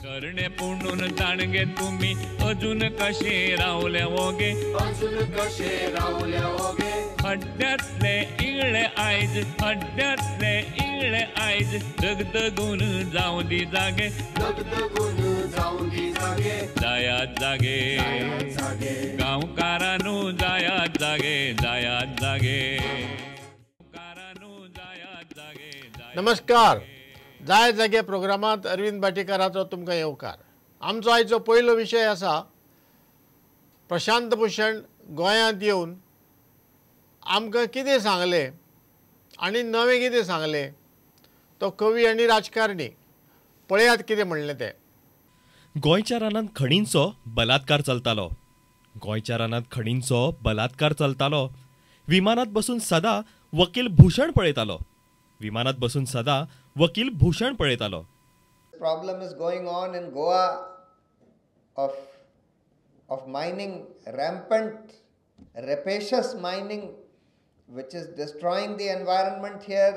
तरणे पुणून ताणगे तुमी अजून कशे रावले ओगे, अजून कशे रावले ओगे। हड्ड्यांतले इगळे आयज, हड्ड्यांतले इगळे आयज, दगदगून जावं दी जागे, दगदगून जावं दी जागे। जायात जागे गांवकारानू, जायात जागे, जायात जागे। नमस्कार, जाय जागे प्रोग्रामांत अरविंद भाटीकाराचो तुमकां येवकार। आमचो आयचो पयलो विशय आसा प्रशांत भूषण गोंयांत येवन आमकां कितें सांगलें आनी नवें कितें सांगलें। तो कवी आनी राजकारणी, पळयात कितें म्हणलें तें। गोंयच्या रानांत खणींचो बलात्कार चलतालो, गोंयच्या रानांत खणींचो बलात्कार चलतालो। विमानांत बसून सदा वकील भूषण पळयतालो, विमानात बसून सदा वकील भूषण पळयतालो। Problem is going on in Goa of mining, rampant, rapacious mining, which is destroying the environment here,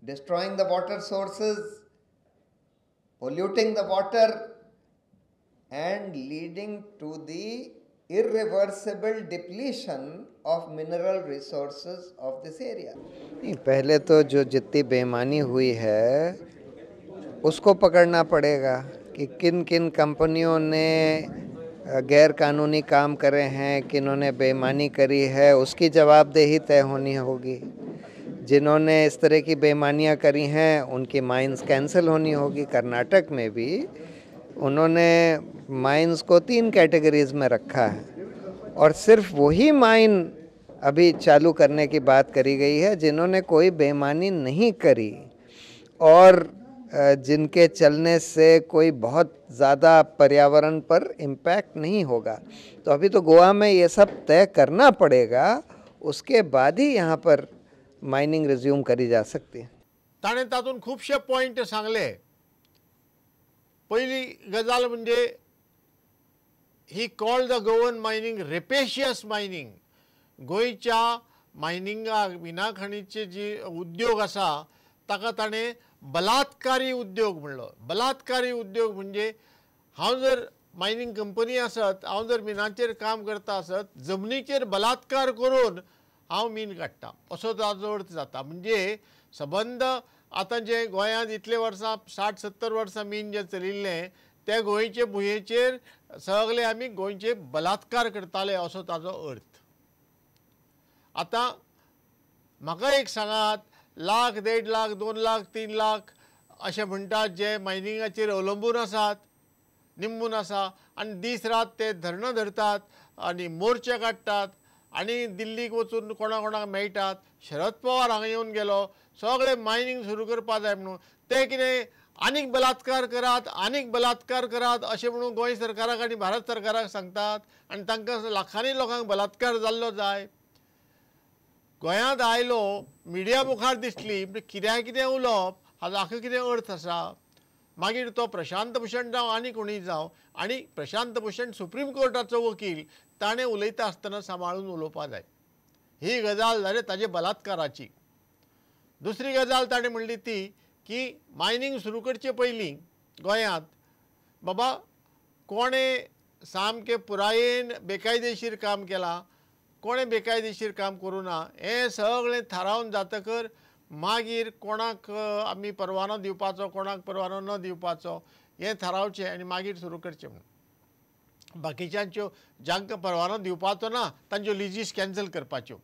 destroying the water sources, polluting the water, and leading to the irreversible depletion of mineral resources of this area. नहीं, पहले तो जो जितनी बेईमानी हुई है उसको पकड़ना पड़ेगा कि किन किन कंपनियों ने गैर कानूनी काम करे हैं, किन्होंने बेईमानी करी है, उसकी जवाबदेही तय होनी होगी। जिन्होंने इस तरह की बेईमानियाँ करी हैं उनकी माइंस कैंसिल होनी होगी। कर्नाटक में भी उन्होंने माइंस को 3 कैटेगरीज़ में रखा है और सिर्फ वही माइन अभी चालू करने की बात करी गई है जिन्होंने कोई बेईमानी नहीं करी और जिनके चलने से कोई बहुत ज़्यादा पर्यावरण पर इम्पैक्ट नहीं होगा। तो अभी तो गोवा में ये सब तय करना पड़ेगा, उसके बाद ही यहाँ पर माइनिंग रिज्यूम करी जा सकती है। ताणें तातूंत खुबशे पॉयंट सांगले। पयली गजाल म्हणजे he called the Goan mining rapacious mining. गोंयच्या मायनिंगाक, मिना खणीचे जी उद्योग आसा ताका ताणें बलात्कारी उद्योग म्हणलो। बलात्कारी उद्योग म्हणजे हांव जर मायनिंग कंपनी आसत, हांव जर मिनाचेर काम करता आसत, जमनीचेर बलात्कार करून हांव मीन काडटा असो ताजो अर्थ जाता। म्हणजे सबंद आतां जें गोंयांत इतले वर्सां 60-70 वर्सां मीन जें चलिल्लें त्या गोंयचे भुंयेचेर सगळे आमी गोंयचे बलात्कार करताले असो ताजो अर्थ। आतां म्हाका एक सांगात, लाख, 1.5 लाख, 2 लाख, 3 लाख अशें म्हणटात जे मायनिंगाचेर अवलंबून आसात, निंबून आसा आनी दीस रात ते धरणां धरतात आनी मोर्चे काडटात आनी दिल्लीक वचून कोणा कोणाक मेळटात। शरद पवार हांगा येवन गेलो, सगळे मायनिंग सुरू करपा जाय म्हणून। ते कितें आनीक बलात्कार करात, आनीक बलात्कार करात अशें म्हणून गोंय सरकाराक आनी भारत सरकाराक सांगतात आनी तांकां लाखांनी लोकांक बलात्कार जाल्लो जाय। गोंयांत आयलो, मिडिया मुखार दिसली म्हणजे कित्याक कितें उलोवप हाजो आख्खो कितें अर्थ आसा। मागीर तो प्रशांत भूषण जावं आनी कोणूय जावं, आनी प्रशांत भूषण सुप्रीम कोर्टाचो वकील, ताणें उलयता आसतना सांबाळून उलोवपा जाय। ही गजाल जाली ताजे बलात्काराची। दुसरी गजाल ताणें म्हणली ती की मायनिंग सुरू करचे पयलीं गोंयांत बाबा कोणें सामकें पुरायेन बेकायदेशीर काम केलां, कोणें बेकायदेशीर काम करूं ना हें सगळें थारावन जातकर मागीर कोणाक आमी परवानो दिवपाचो, कोणाक परवानो न दिवपाचो हें थारावचें आनी मागीर सुरू करचें म्हणून। बाकीच्यांच्यो जांकां परवानो दिवपाचो ना तांच्यो लिजीस कॅन्सल करपाच्यो।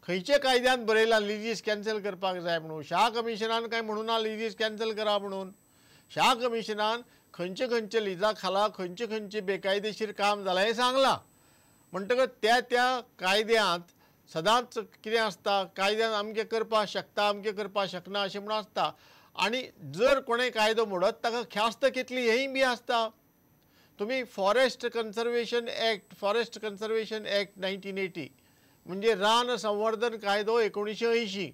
खंयच्या कायद्यान बरयलां लिजीस कॅन्सल करपाक जाय म्हणून? शाह कमिशनान कांय म्हणूं ना लिजीस कॅन्सल करा म्हणून। शाह कमिशनान खंयचे खंयचे लिजा खाला खंयचे खंयचे बेकायदेशीर काम जालां हें सांगलां। म्हणटकच त्या त्या कायद्यांत सदांच कितें आसता, कायद्यान अमकें करपाक शकता, अमकें करपाक शकना अशें म्हणून आसता आनी जर कोणें कायदो मोडत ताका ख्यास्त कितली हेंय बी आसता। तुमी forest conservation act, forest conservation act 1980 म्हणजे रान संवर्धन कायदो 1980,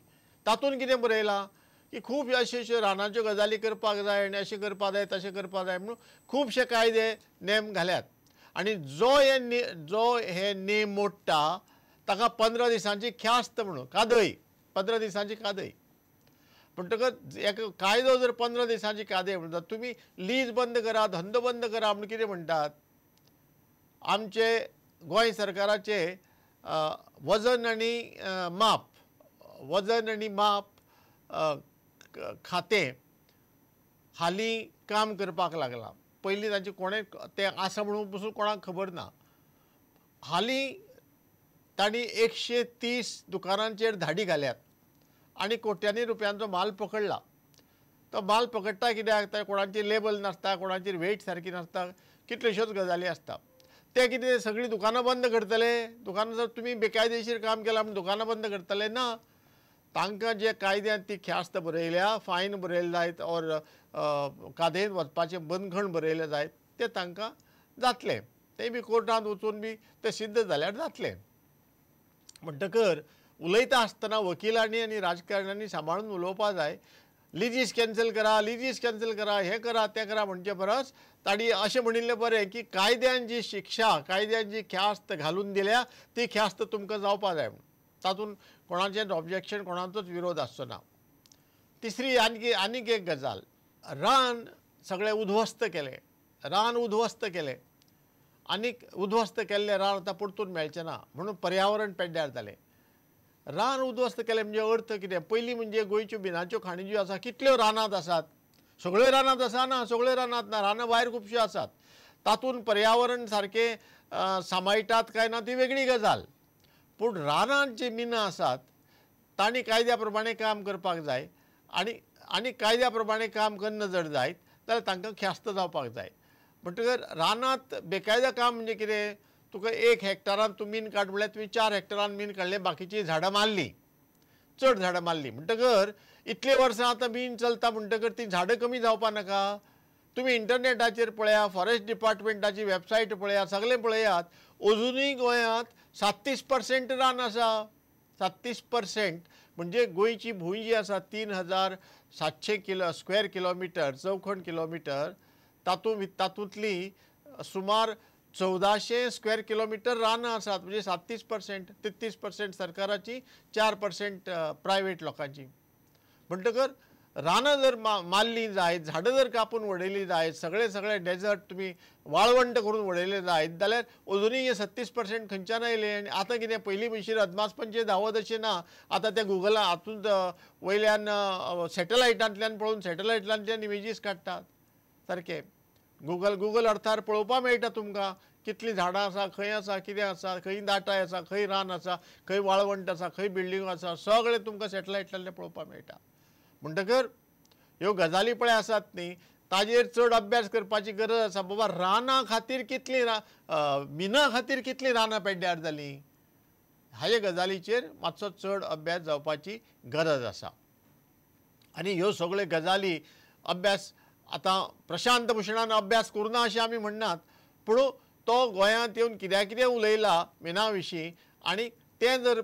तातूंत कितें बरयलां की खूब अशे अश्यो रानाच्यो गजाली करपाक जाय आनी अशें करपाक जाय तशें करपाक जाय म्हणून खुबशे कायदे नेम घाल्यात आनी जो हे नेम मोडटा ताका 15 दिसांची ख्यास्त म्हणून कादय, 15 दिसांची कादय। म्हणटकच एक कायदो जर 15 दिसांची कायदे म्हणटात तुमी लीज बंद करा, धंदो बंद करा म्हूण कितें म्हणटात? आमचे गोंय सरकाराचे वजन आनी माप, वजन आनी माप खातें हालीं काम करपाक लागलां. पयलीं तांचे कोणें तें आसा म्हणून पसून कोणाक खबर ना. हालीं तांणी 130 दुकानांचेर धाडी घाल्यात आनी कोट्यांनी रुपयांचो माल पकडला. तो माल पकडटा कित्याक? तर कोणाची लेबल नासता, कोणाची वेट सारकी नासता, कितल्योश्योच गजाली आसता. ते कितें सगळीं दुकानां बंद करतले? दुकानां जर तुमी बेकायदेशीर काम केलां म्हूण दुकानां बंद करतले ना. तांकां जे कायद्यांत ती ख्यास्त बरयल्या, फायन बरयले जायत ऑर कादयेंत वचपाचें बंदखण बरयलें जायत, तें तांकां जातलें. तें बी कोर्टांत वचून बी तें सिद्ध जाल्यार जातलें. म्हणटकर उलयता आसतना वकिलांनी आनी राजकारण्यांनी सांबाळून उलोवपा जाय. लिजीस कॅन्सल करा, लिजीस कॅन्सल करा, हें करा तें करा म्हणचे परस तांणी अशें म्हणिल्लें बरें की कायद्यान जी शिक्षा, कायद्यान जी ख्यास्त घालून दिल्या ती ख्यास्त तुमकां जावपा जाय म्हूण. तातूंत कोणाचेंच ऑब्जेक्शन, कोणाचोच विरोध आसचो ना. तिसरी आनीक एक गजाल, रान सगळें उध्वस्त केलें, रान उध्वस्त केलें आनीक उध्वस्त केल्लें रान आतां परतून मेळचें ना म्हणून पर्यावरण पेड्ड्यार जालें. रान उध्वस्त केलें म्हणजे अर्थ कितें? पयलीं म्हणजे गोंयच्यो मिनाच्यो खाणी ज्यो आसा कितल्यो रानांत आसात? सगळ्यो रानांत आसा ना, सगळ्यो रानांत ना, रानां भायर खुबश्यो आसात. तातूंत पर्यावरण सारकें सांबाळटात काय ना ती वेगळी गजाल, पूण रानांत जी मिनां आसात तांणी कायद्या प्रमाणे काम करपाक जाय आनी आनी कायद्या प्रमाणे काम करना जर जायत जाल्यार तांकां ख्यास्त जावपाक जाय. म्हणटकर रानांत बेकायदा काम म्हणजे कितें? तुका 1 हेक्टरान तूं मीन काड म्हणल्यार तुवें 4 हेक्टरान मीन काडलें, बाकीचीं झाडां मारलीं, चड झाडां मारलीं. म्हणटकर इतलीं वर्सां आतां मीन चलता म्हणटकर तीं झाडां कमी जावपा नाका? तुमी इंटरनेटाचेर पळया, फॉरेस्ट डिपार्टमेंटाची वेबसायट पळया, सगळें पळयात, अजुनूय गोंयांत 37% रान आसा. 37% म्हणजे गोंयची भूंय जी आसा 3700 स्क्वेअर किलोमिटर, चौखण किलोमिटर, तातूंतली सुमार 1400 स्क्वेअर किलोमिटर रानां आसात. म्हणजे 37%, 33% सरकाराची, 4% प्रायवेट लोकांची. म्हणटकर रानां जर मारलीं जायत, झाडां जर कापून उडयलीं जायत, सगळे सगळे डेजर्ट तुमी वाळवंट करून उडयले जायत जाल्यार अजुनूय हे 37% खंयच्यान आयले? आनी आतां कितें पयलीं भशेन अदमासपंचे धांवत अशें ना. आतां त्या गुगला हातूंत वयल्यान सॅटलायटांतल्यान पळोवन सॅटलायटांतल्यान इमेजीस काडटात सारकें. गुगल अर्थार पळोवपा मेळटा तुमकां कितलीं झाडां आसा, खंय आसा, कितें आसा, खंय दाटाय आसा, खंय रान आसा, खंय वाळवंट आसा, खंय बिल्डिंगो आसा, सगळें तुमकां सॅटलायटांतल्यान पळोवपा मेळटा. म्हणटकर ह्यो गजाली पळय आसात न्ही ताजेर चड अभ्यास करपाची गरज आसा. बाबा रानां खातीर कितलीं मिना खातीर कितलीं रानां पेड्ड्यार जालीं हाजे गजालीचेर मातसो चड अभ्यास जावपाची गरज आसा. आनी ह्यो सगळ्यो गजाली अभ्यास आतां प्रशांत भूषणान अभ्यास करुना अशें आमी म्हणनात, पूण तो गोंयांत येवन कित्याक कितें उलयला मिना विशीं आनी तें जर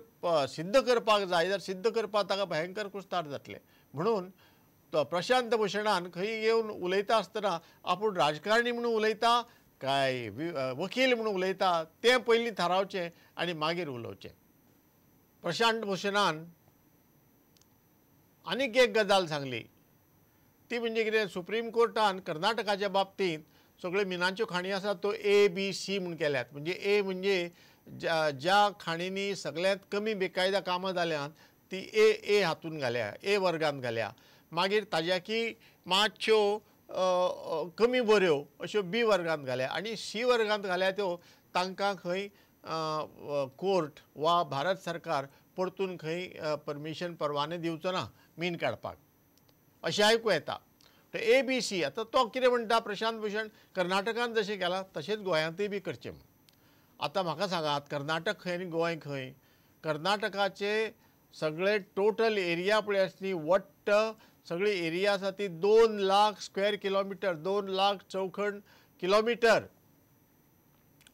सिद्ध करपाक जाय जाल्यार सिद्ध करपाक ताका भयंकर कुस्तार जातलें. म्हणून तो प्रशांत भूषणान खंय येवन उलयता आसतना आपूण राजकारणी म्हणून उलयता काय वकील म्हणून उलयता तें पयलीं थारावचें आनी मागीर उलोवचें. प्रशांत भूषणान आनीक एक गजाल सांगली ती म्हणजे कितें, सुप्रीम कोर्टान कर्नाटकाच्या बाबतींत सगळ्यो मिनाच्यो खाणी आसात त्यो ए बी सी म्हूण केल्यात. म्हणजे ए म्हणजे ज्या खाणींनी सगळ्यांत कमी बेकायदा कामां जाल्यांत ती ए ए हातून घाल्या, ए वर्गांत घाल्या. मागीर ताज्याकी मातश्यो कमी बऱ्यो अश्यो बी वर्गांत घाल्या आनी सी वर्गांत घाल्या त्यो तांकां खंय कोर्ट वा भारत सरकार परतून खंय परमिशन परवाने दिवचो ना मीन काडपाक अशें आयकूं येता. ए बी सी आतां तो कितें म्हणटा प्रशांत भूषण, कर्नाटकान जशें केलां तशेंच गोंयांतूय बी करचें म्हूण. आतां म्हाका सांगात कर्नाटक खंय आनी गोंय खंय? कर्नाटकाचे सगळे टोटल एरिया पळय आसली वट्ट सगळी एरिया आसा ती 2 लाख स्क्वेअर किलोमिटर, 2 लाख चौखण किलोमिटर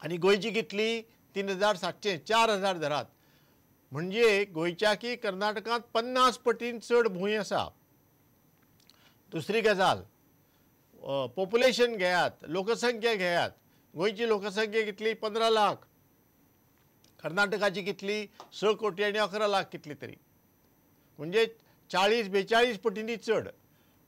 आनी गोंयची कितली 3700, 4000 धरात. म्हणजे गोंयच्या की कर्नाटकांत 50 पटीन चड भूंय आसा. दुसरी गजाल, पॉप्युलेशन घेयात, लोकसंख्या घेयात. गोंयची लोकसंख्या कितली 15 लाख, कर्नाटकाची कितली 6 कोटी आनी 11 लाख कितली तरी. म्हणजे 40-42 पटींनी चड.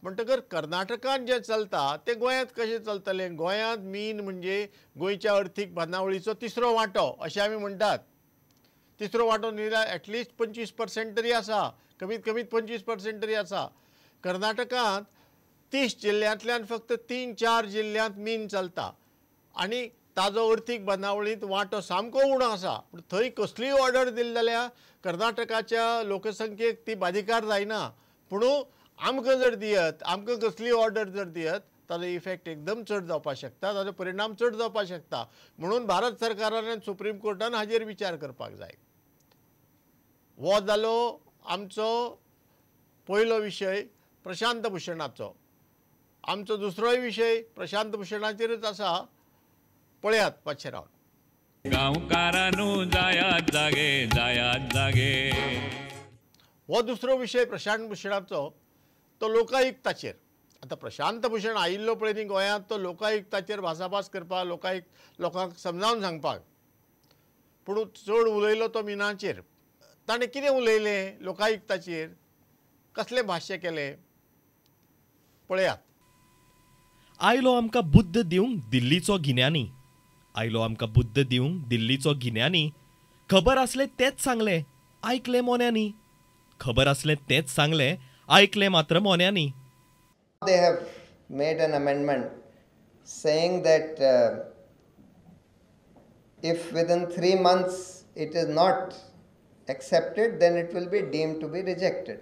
म्हणटकर कर्नाटकान जें चलता तें गोंयांत कशें चलतलें? गोंयांत मीन म्हणजे गोंयच्या अर्थीक बांदावळीचो तिसरो वांटो अशें आमी म्हणटात. तिसरो वांटो न्ही जाल्यार एटलिस्ट 25% तरी आसा, कमीत कमीत 25% तरी आसा. कर्नाटकांत 30 जिल्ल्यांतल्यान फक्त 3-4 जिल्ल्यांत मीन चलता आनी ताजो अर्थीक बांदावळींत वांटो सामको उणो आसा. पूण थंय कसलीय ऑर्डर दिली जाल्यार कर्नाटकाच्या लोकसंख्येक ती बाधिकार जायना. पूण आमकां जर दियत, आमकां कसलीय ऑर्डर जर दियत, ताजो इफेक्ट एकदम चड जावपाक शकता, ताजो परिणाम चड जावपाक शकता. म्हणून भारत सरकारान आनी सुप्रीम कोर्टान हाजेर विचार करपाक जाय. हो जालो आमचो पयलो विशय प्रशांत भूषणाचो. आमचो दुसरोय विशय प्रशांत भूषणाचेरच आसा, पळयात मातशें रावन. गांवकारानू जायात जागे, जायात जागे. हो दुसरो विशय प्रशांत भूषणाचो, तो लोकायुक्ताचेर. आतां प्रशांत भूषण आयिल्लो पळय न्ही गोंयांत, तो लोकायुक्ताचेर भासाभास करपाक, लोकायुक्त लोकांक समजावन सांगपाक. पूण चड उलयलो तो मिनाचेर. ताणें कितें उलयलें लोकायुक्ताचेर, कसलें भाश्य केलें, पळयात. आयलो आमकां बुद्द दिवंक दिल्लीचो गिन्यानी, आयलो आमकां बुद्द दिवंक दिल्लीचो गिन्यानी, खबर आसलें तेंच सांगलें आयकलें मोन्यांनी, खबर आसलें तेंच सांगलें आयकलें मात्र मोन्यांनी. They have made an amendment saying that if within 3 months it is not accepted, then it will be deemed to be rejected.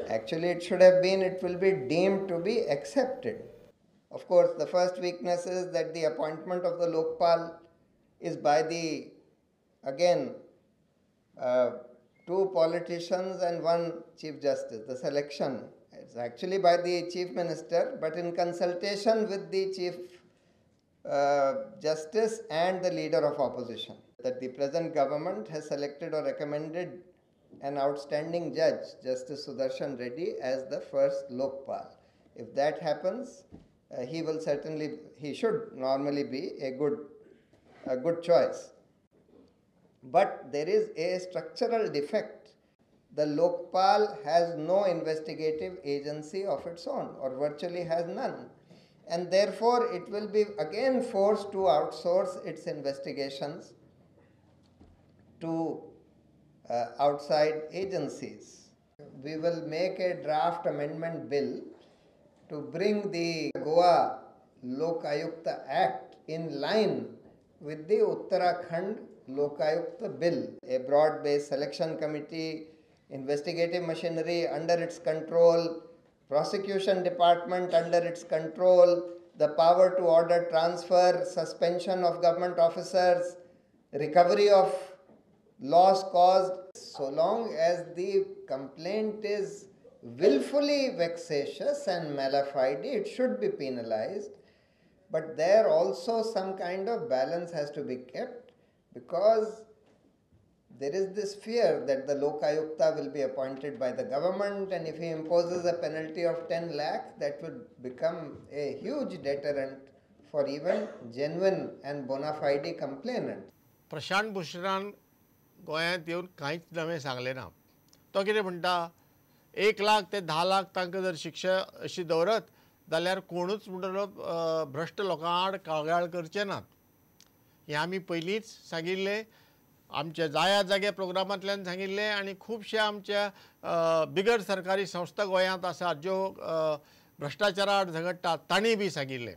Actually, it should have been it will be deemed to be accepted. Of course, the first weakness is that the appointment of the Lokpal is by the, again, 2 politicians and 1 Chief Justice. The selection is actually by the Chief Minister, but in consultation with the Chief Justice and the Leader of Opposition. That the present government has selected or recommended an outstanding judge, Justice Sudarshan Reddy, as the first Lokpal. If that happens, he will certainly, he should normally be a good choice. But there is a structural defect. The Lokpal has no investigative agency of its own, or virtually has none. And therefore, it will be again forced to outsource its investigations to outside agencies. We will make a draft amendment bill to bring the Goa Lokayukta Act in line with the Uttarakhand Lokayukta Bill. A broad-based selection committee, investigative machinery under its control, prosecution department under its control, the power to order transfer, suspension of government officers, recovery of loss caused. So long as the complaint is willfully vexatious and malafide, it should be penalized. But there also some kind of balance has to be kept, because there is this fear that the Lokayukta will be appointed by the government, and if he imposes a penalty of 10 lakh, that would become a huge deterrent for even genuine and bona fide complainant. Prashant भूषणान गोंयांत येवन कांयच नवें सांगलें ना. तो कितें म्हणटा, 1 लाख ते 10 लाख तांकां जर शिक्षा अशी दवरत जाल्यार कोणूच म्हणटलो भ्रश्ट लोकां आड कागाळ करचे नात. हें आमी पयलींच सांगिल्लें, आमच्या जाया जागे प्रोग्रामांतल्यान सांगिल्लें आनी खुबश्या आमच्या बिगर सरकारी संस्था गोंयांत आसात ज्यो भ्रश्टाचारा आड झगडटात तांणी बी सांगिल्लें.